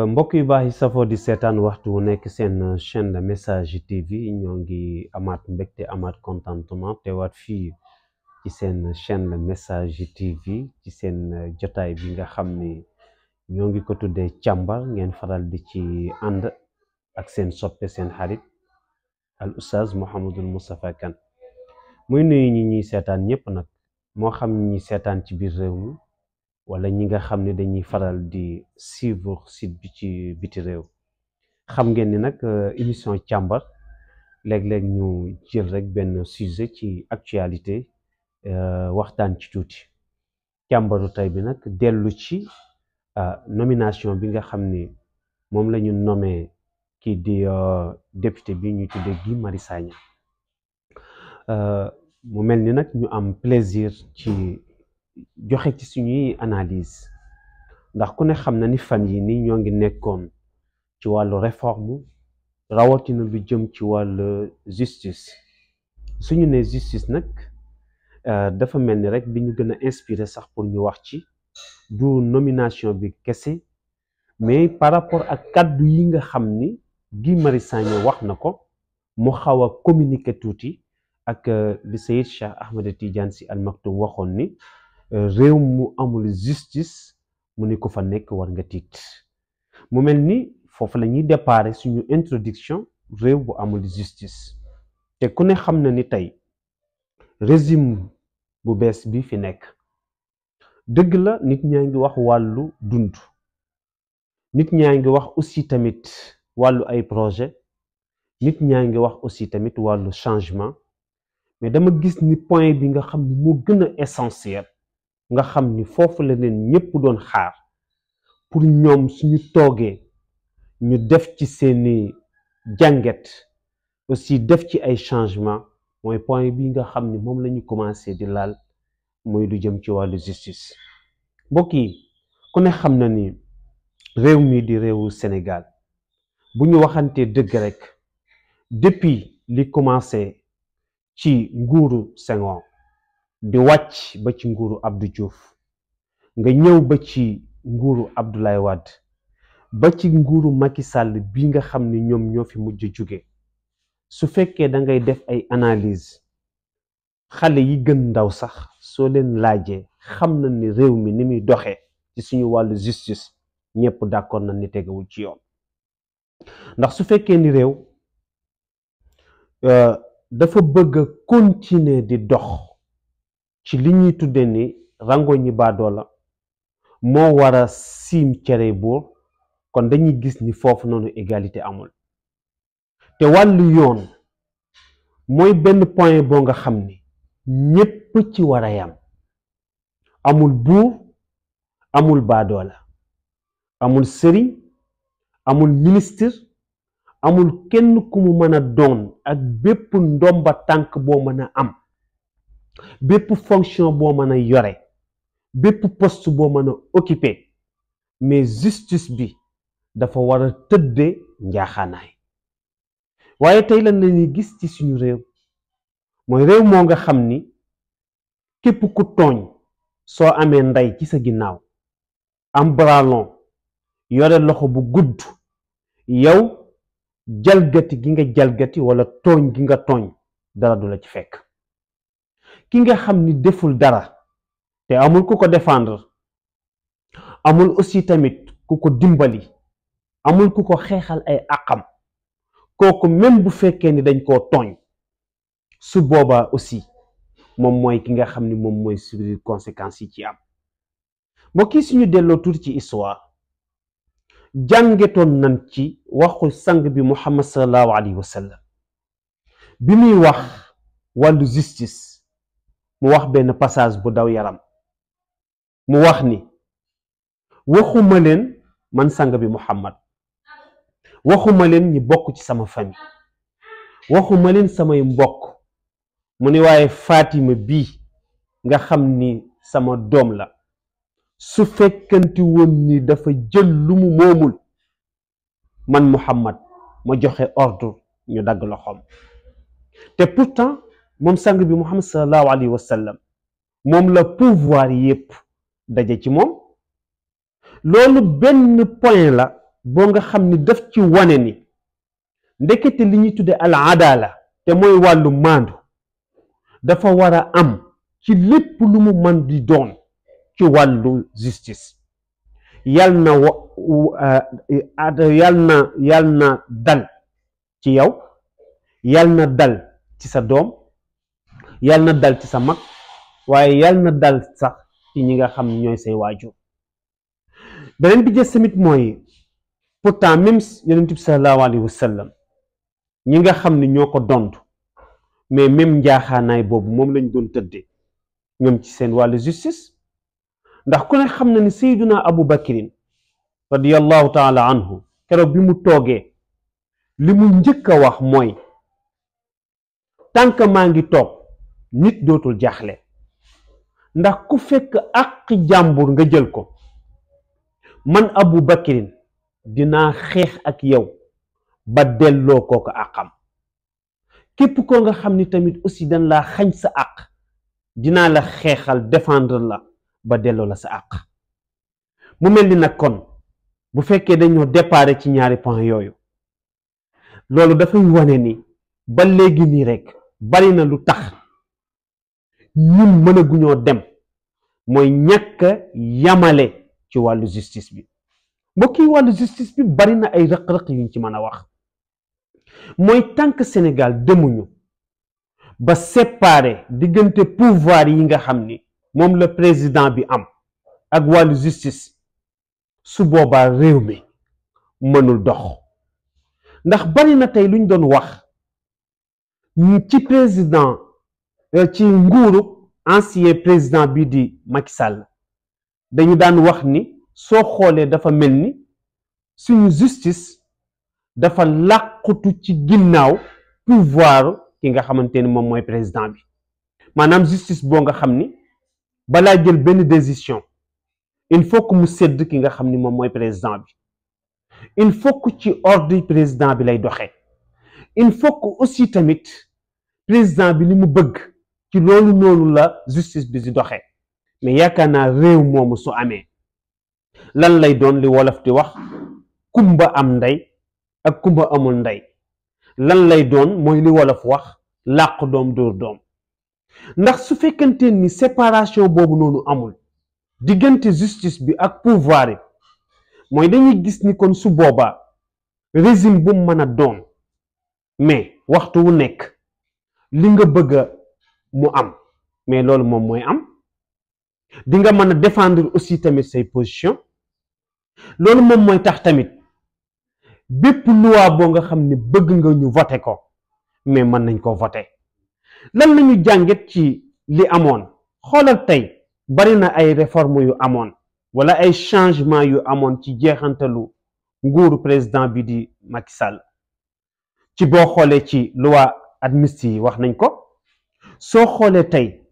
mbokk yu baax yi safoo di seetaan waxtu wu nekk seen chaîne de Message TV ñoo ngi amaat mbégte amaat contentement teewaat fii ci seen chaîne de Message TV ci seen jotaay bi nga xam ni ñoo ngi ko tuddee càmbar ngeen faral di ci ànd ak seen soppe seen xarit al oustaz Mouhamadul Moustapha Kane muy nuyu ñi ñuy seetaan ñëpp nag moo xam ñi seetaan ci biir réew mi wala ñi nga xam ne dañuy faral di suivre site bi ci biti réew xam ngeen ni nag émission càmbar léeg-léeg ñu jël rek benn sujet ci actualité waxtaan ci tuuti càmbaru tey bi nag dellu ci nomination bi nga xam ni moom la ñu nommé kii di député bi ñu tuddee Guy Marius Sagna mu mel ni nag ñu am plaisir ci joxe ci suñuy analyse ndax ku ne xam na ni fan yi ni ñoo ngi nekkoon ci wàllu réforme rawatina lu jëm ci wàllu justice suñu ne justice nag dafa mel ni rek bi ñu gën a inspiré sax pour ñu wax ci du nomination bi kese mais par rapport ak kàddu yi nga xam ni Guy Marius Sagna wax na ko mu xaw a communiqué tuuti ak li Seyid Cheikh Ahmed Tidiane Sy Al Maktoum waxoon ni réew mu amul justice mu ni ko fa nekk war nga tiit mu mel ni foofu la ñuy déparé suñu introduction réew bu amul justice te ku ne xam na ni tey régime bu bees bi fi nekk dëgg la nit ñaa ngi wax wàllu dund nit ñaa ngi wax aussi tamit wàllu ay projet nit ñaa ngi wax aussi tamit wàllu changement mais dama gis ni point bi nga xam ni moo gën a essentiel nga xam ni foofu la leen ñëpp doon xaar pour ñoom suñu toogee ñu def ci seeni jànget aussi def ci ay changement mooy point bi nga xam ni moom la ñu commencé di laal mooy lu jëm ci wàllu justice mbokk yi ku ne xam na ni réew mi di réewu Sénégal bu ñu waxantee dëgg rek depuis li commencé ci nguuru Senghor di wàcc ba ci nguuru Abdou Diouf nga ñëw ba ci nguuru Abdoulaye Wade ba ci nguuru Macky Sall bi nga xam ni ñoom ñoo fi mujj jóge su fekkee da ngay def ay analyse xale yi gën ndaw sax soo leen laajee xam na ni réew mi ni muy doxee ci suñu wàllu justice ñëpp d'accord na ni tegewul ci yoon ndax su fekkee ni réew dafa bëgg a continuer di dox ci li ñuy tudde ni rango ñi baadoola moo war a siim cere buur kon dañuy gis ni foofu noonu égalité amul te wàllu yoon mooy benn point boo nga xam ni ñépp ci war a yam amul buur amul baadoola amul sëriñ amul ministre amul kenn ku mu mën a doon ak bépp ndomba tànk boo mën a am bépp fonction boo mën a yore bépp poste boo mën a occuper mais justice bi dafa war a tëdde njaaxaanaay waaye tey lan la ñuy gis ci suñu réew mooy réew moo nga xam ni képp ku tooñ soo amee ndey ci sa ginnaaw am bralon yore loxo bu gudd yow jalgati gi nga jalgati wala tooñ gi nga tooñ dara du la ci fekk ki nga xam ni deful dara te amul ku ko défendre amul aussi tamit ku ko dimbali amul ku ko xeexal ay àqam kooku même bu fekkee ni dañ koo tooñ su boobaa aussi moom mooy ki nga xam ni moom mooy subir conséquences yi ci am mbokk yi suñu delloo tuuti ci histoire jàngetoon nañ ci waxu sang bi Muhammad sallallahu alayhi wa sallam bi muy wax wàllu justice mu wax benn passage bu daw yaram mu wax ni waxuma leen man sang bi Muhammad waxuma leen ñi bokk ci sama famille waxuma leen samay mbokk mu ni waaye Fatima bii nga xam ni sama doom la su fekkanti woon ni dafa jël lu mu moomul man Muhammad ma joxe ordre ñu dagg loxoom te pourtant moom sang bi Muhammad sallallahu alayhi wa sallam moom la pouvoir yépp daje ci moom loolu benn point la boo nga xam ni daf ci wane ni ndekete li ñuy tudde al adala te mooy wàllu maandu dafa war a am ci lépp lu mu man di doon ci wàllu justice. yal na dal ci yow, yal na dal ci sa doom, yal na dal ci sa mag, waaye yal na dal sax ci ñi nga xam ne ñooy say waajur. beneen bi jës tamit mooy pourtant même yonent bi sallallahu alayhi wa sallam ñi nga xam ne ñoo ko dond mais même njaaxaanaay boobu moom lañ doon tëddee ñoom ci seen wàllu justice. ndax ku ne xam na ni sayyiduna Abu Bakrin radiyallahu taala anhu keroog bi mu toogee li mu njëkk a wax mooy tànk maa ngi toog nit dootul jaaxle, ndax ku fekk àq jàmbur nga jël ko, man Abu Bakrin dinaa xeex ak yow ba delloo kooko àqam. képp koo nga xam ni tamit aussi dañ laa xañ sa àq dinaa la xeexal défendre la ba delloo la sa àq. mu mel ni nag kon bu fekkee dañoo déparé ci ñaari point yooyu, loolu dafay wane ni ba léegi nii rek bari na lu tax ñun mënaguñoo dem, mooy ñàkk yamale ci wàllu justice bi. mbokk yi, wàllu justice bi bari na ay rëq-rëq yuñ ci mën a wax. mooy tànk Sénégal demuñu ba séparer diggante pouvoir yi nga xam ni moom la président bi am ak wàllu justice, su boobaa réew mi mënul dox. ndax bari na tey luñ doon wax ci président ci nguuru ancien président bi di Macky Sall, dañu daan wax ni soo xoolee dafa mel ni suñu justice dafa làqutu ci ginnaaw pouvoir ki nga xamante ni moom mooy président bi. maanaam justice boo nga xam ni balaa jël benn décision il faut que mu sédd ki nga xam ni moom mooy président bi. il faut que ci ordre président bi lay doxee. il faut que aussi tamit président bi li mu bëgg ci loolu noonu la justice bi di doxee. mais yaakaar naa réew moomu su amee lan lay doon li wolof di wax kumba am ndey ak kumba amul ndey. lan lay doon mooy li wolof wax làq doom dóor doom. ndax su fekkante ni séparation boobu noonu amul diggante justice bi ak pouvoir yi, mooy dañuy gis ni kon su boobaa régime bu mu mën a doon, mais waxtu wu nekk li nga bëgg mu am, mais loolu moom mooy am. di nga mën a défendre aussi tamit say position. loolu moom mooy tax tamit bépp loi boo nga xam ne bëgg nga ñu voté ko, mais mën nañ ko voté. lan lañu jànget ci li amoon? xoolal tey bari na ay réforme yu amoon wala ay changement yu amoon ci jeexantalu nguuru président bi di Macky Sall. ci boo xoolee ci loi amnistie yi wax nañ ko. soo xoolee tey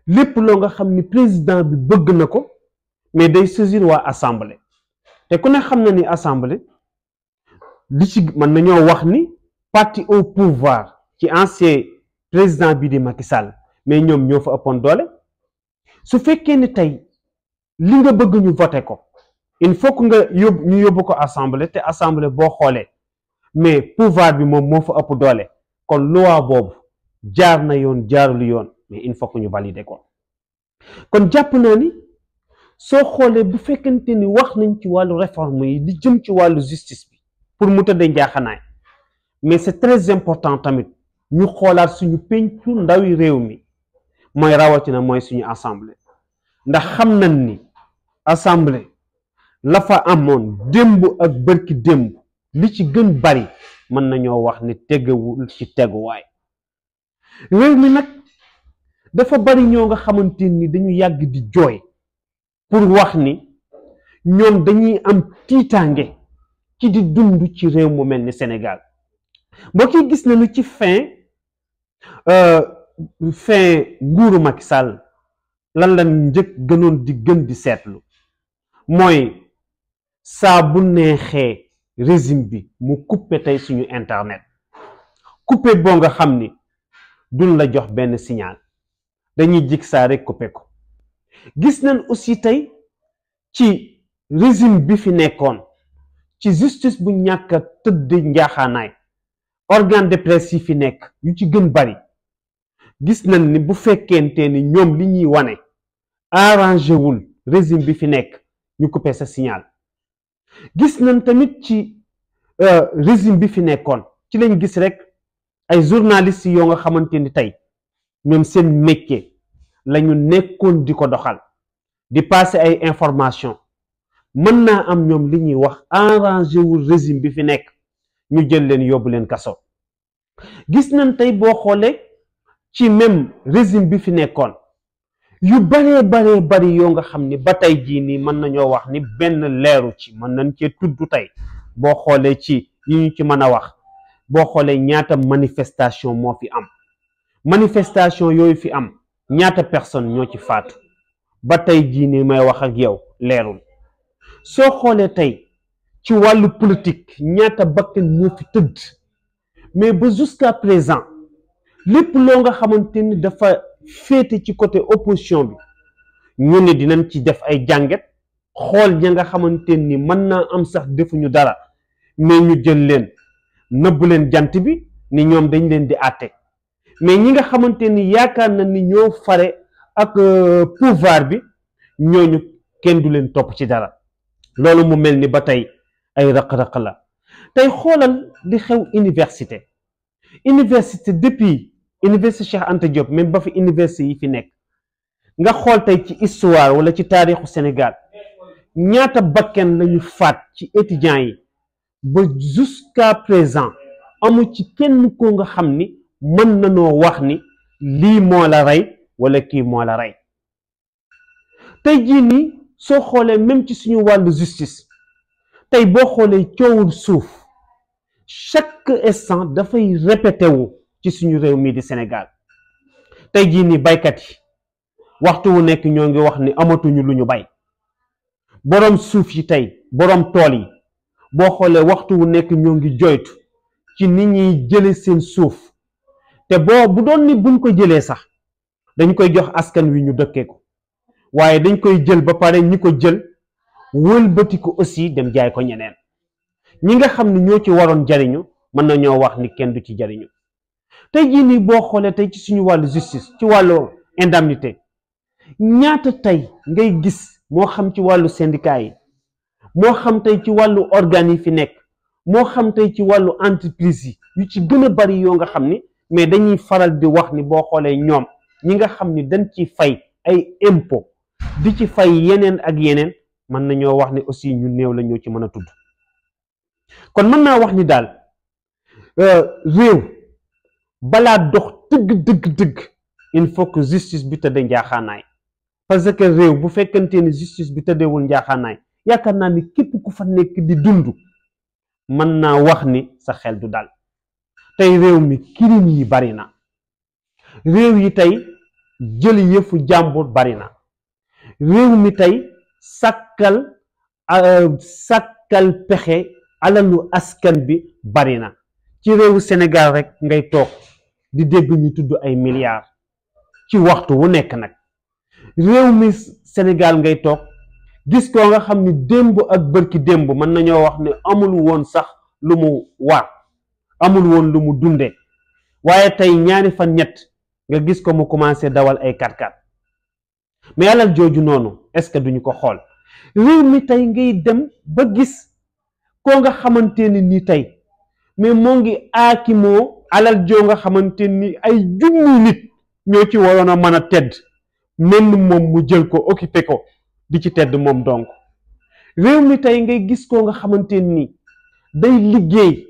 lépp loo nga xam ni président bi bëgg na ko, mais day saisir waa assemblée. te ku ne xam na ni assemblée li ci mën nañoo wax ni parti au pouvoir ci ancien président bi di Macky Sall, mais ñoom ñoo fa ëppoon doole. su fekkee ni tey li nga bëgg ñu voté ko, il faut que nga ñu yóbbu ko assemblée, te assemblée boo xoolee mais pouvoir bi moom moo fa ëpp doole. kon loi boobu jaar na yoon jaarul yoon, mais il faut que ñu valider ko. kon jàpp naa ni soo xoolee bu fekkente ni wax nañ ci wàllu réforme yi li jëm ci wàllu justice bi pour mu tëddee njaaxanaay, mais c'est très important tamit ñu xoolaat suñu pencu ndawi réew mi, mooy rawatina mooy suñu assemblée. ndax xam nañ ni assemblée la fa amoon démb ak bërki démb li ci gën bari mën nañoo wax ni tegewul ci teguwaay. réew mi nag dafa bari ñoo nga xamante ni dañu yàgg di jooy pour wax ni ñoom dañuy am tiitaange ci di dund ci réew mu mel ni Sénégal. mbokk yi, gis nañu ci fin nguuru Macky Sall lan la njëkk gënoon di gën di seetlu, mooy saa bu neexee régime bi mu coupé tey suñu internet. coupé boo nga xam ni duñ la jox benn signal, dañuy jig saa rek coupé ko. gis nañ aussi tey ci régime bi fi nekkoon ci justice bu ñàkk a tëdd njaaxaanaay organe de presse yi fi nekk yu ci gën bari gis nañ ni bu fekkente ni ñoom li ñuy wane arrangé wul régime bi fi nekk ñu coupé sa signal. gis nañ tamit ci régime bi fi nekkoon ci lañ gis rek ay journalistes yoo nga xamante ni tey ñoom seen métier la ñu nekkoon di ko doxal di passer ay information mën naa am ñoom li ñuy wax arrangé wul régime bi fi nekk ñu jël leen yóbbu leen kaso. gis nañ tey boo xoolee ci même régime bi fi nekkoon yu baree bari yoo nga xam ni ba tey jii nii mën nañoo wax ni benn leeru ci mën nañ cee tudd tey boo xoolee ci yi ñu ci mën a wax boo xoolee ñaata manifestation moo fi am manifestation yooyu fi am ñaata personne ñoo ci faatu ba tey jii nii may wax ak yow leerul. soo xoolee tey ci wàllu politique ñaata bakkan ñoo fi tëdd mais ba jusqu'à présent lépp loo nga xamante ni dafa féete ci côté opposition bi ñu ne dinañ ci def ay jàngat xool ña nga xamante ni mën naa am sax defuñu dara mais ñu jël leen nëbb leen jant bi ni ñoom dañ leen di àtte mais ñi nga xamante ni yaakaar na ni ñoo fare ak pouvoir bi ñooñu kenn du leen topp ci dara. loolu mu mel ni ba tey ay raq-raq la. tey xoolal li xew université depuis université Cheikh Anta Diop même ba fi université yi fi nekk nga xool tey ci histoire wala ci taarixu Sénégal ñaata bakken lañu faat ci étudiants yi ba jusqu'à présent amu ci kenn ko nga xam ni mën nanoo wax ni lii moo la rey wala kii moo la rey. tey jii nii soo xoolee même ci suñu wàllu justice tey boo xoolee coowul suuf chaque instant dafay répété wu ci suñu réew mii di Sénégal. tey jii nii baykat yi waxtu wu nekk ñoo ngi wax ni amatuñu lu ñu bay boroom suuf yi tey boroom tool yi boo xoolee waxtu wu nekk ñoo ngi joytu ci nit ñuy jële seen suuf te bu doon ni buñ ko jëlee sax dañ koy jox askan wi ñu dëkkee ko waaye dañ koy jël ba pare ñi ko jël wëlbati ko aussi dem jaay ko ñeneen ñi nga xam ne ñoo ci waroon jariñu mën na ñoo wax ni kenn du ci jariñu. tey jii nii boo xoolee tey ci suñu wàllu justice ci wàllu indemnité ñaata tey ngay gis moo xam ci wàllu syndicat yi moo xam tey ci wàllu organes yi fi nekk moo xam tey ci wàllu entreprise yi yu ci gën a bari yoo nga xam ni mais dañuy faral di wax ni boo xoolee ñoom ñi nga xam ni dañ ci fay ay impôt di ci fay yeneen ak yeneen mën nañoo wax ni aussi ñu néew la ñoo ci mën a tudd. kon mën naa wax ni daal réew balaa dox dëgg il faut que justice bi tëddee njaaxaanaay parce que réew bu fekkante ni justice bi tëddeewul njaaxaanaay yaakaar naa ni képp ku fa nekk di dund mën naa wax ni sa xel du dal. tey réew mi crime yi bari na réew yi tey jël yëfu jàmbur bari na réew mi tey sàkkal pexe alalu askan bi bari na. ci réewu Sénégal rek ngay toog di dégg ñu tudd ay milliards ci waxtu wu nekk nag réew mi Sénégal ngay toog gis ko nga xam ni démb ak bërki démb mën nañoo wax ne amul woon sax lu mu war amul woon lu mu dunde waaye tey ñaari fan ñett nga gis ko mu commencé dawal ay 4x4 mais alal jooju noonu est-ce que duñu ko xool. réew mi tey ngay dem ba gis koo nga xamante ni tey mais moo ngi aakimoo alal joo nga xamante ni ay junni nit ñoo ci waroon a mën a tedd menn moom mu jël ko occupé ko di ci tedd moom donc. réew mi tey ngay gis koo nga xamante ni day liggéey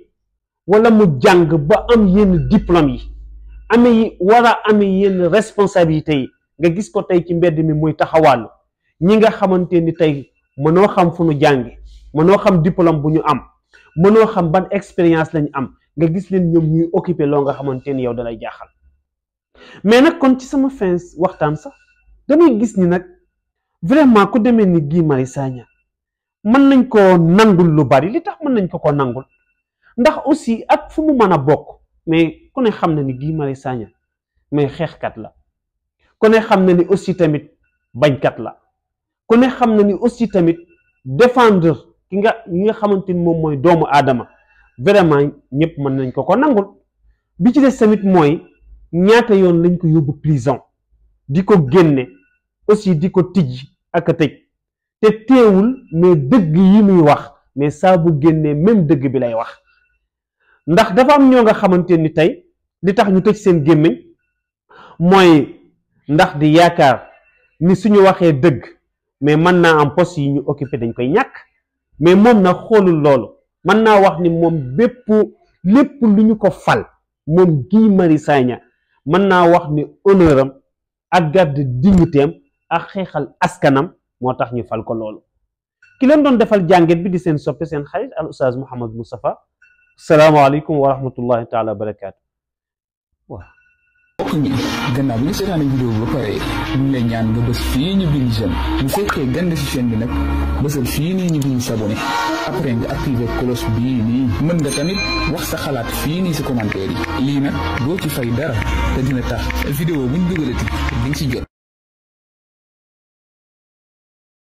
wala mu jàng ba am yenn diplôme yi war a amee yenn responsabilité yi nga gis ko tey ci mbedd mi muy taxawàllu ñi nga xamante ni tey mënoo xam fu nu jàngi mënoo xam diplôme bu ñu am mënoo xam ban expérience lañu am nga gis leen ñoom ñuy occupé loo nga xamante ni yow dalay jaaxal. mais nag kon ci sama fin waxtaan sax damay gis ni nag vraiment ku demee ni Guy Marius Sagna mën nañ koo nangul lu bari li tax mën nañ ko nangul ndax aussi ak fu mu mën a bokk mais ku ne xam na ni Guy Marius Sagna mais xeexkat la ku ne xam na ni aussi tamit bañkat la ku ne xam na ni aussi tamit défendre ki nga xamante ni moom mooy doomu aadama vraiment ñëpp mën nañ ko nangul bi ci des tamit mooy ñaata yoon lañ ko yóbbu prison di ko génne aussi di ko tijji ak a tëj te teewul mais dëgg yi muy wax mais saa bu génnee même dëgg bi lay wax ndax dafa am ñoo nga xamante ni tey li tax ñu tëj seen gémmiñ mooy ndax di yaakaar ni suñu waxee dëgg mais mën naa am poste yi ñu occupé dañ koy ñàkk mais moom na xoolul loolu mën naa wax ni moom lépp lu ñu ko fal moom Guy Marius Sagna mën naa wax ni honneur am ak garde dignité am ak xeexal askanam moo tax ñu fal ko loolu ki leen doon defal jànget bi di seen soppe seen xarit al oustaz Mouhamed Moustapha salaamaaleykum wa rahmatullahi taala wa barakaatu waaw bokk ñi gannaaw bi ñu seetaane vidéo bi ba pare ñu ngi lay ñaan nga bës fii ñu bind j'aime bu fekkee gande ci chaîne bi nag bësal fii nii ñu bind s'abonné après nga activer cloche bii nii mën nga tamit wax sa xalaat fii nii si commentaire yi lii nag doo ci fay dara te dina tax vidéo buñ dugalati di nga ci jot